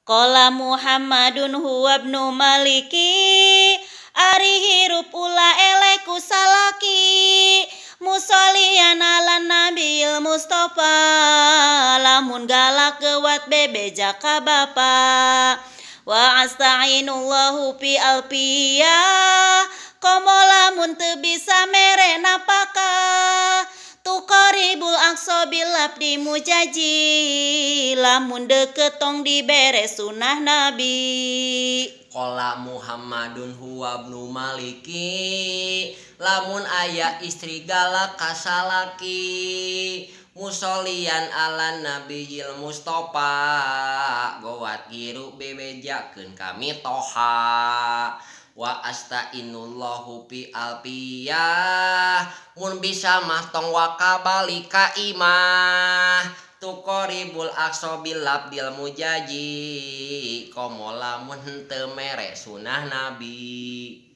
Qala Muhammadun huwa ibnu Maliki, ari hirup ulah eleh ku salaki. Musholian ala Nabil Mustafa, lamun galak gewat bebeja ka bapa. Wa asta'inullahu fi alfiyah, komo lamun teu bisa mere napakah. Tuqaribul aqsa bil abdi mujaji, lamun deket tong dibere sunah Nabi. Qala Muhammadun huwa ibnu Maliki, lamun aya istri galak ka salaki. Musholian ala nabiyil Mustafa, gowat giru bebejakeun ka mitoha. Wa asta'inullahu fi alfiyah, mun bisa mah tong waka balik ka imah. Tuqaribul aqsa bil abdil mujaji, komo lamun henteu mere sunah Nabi.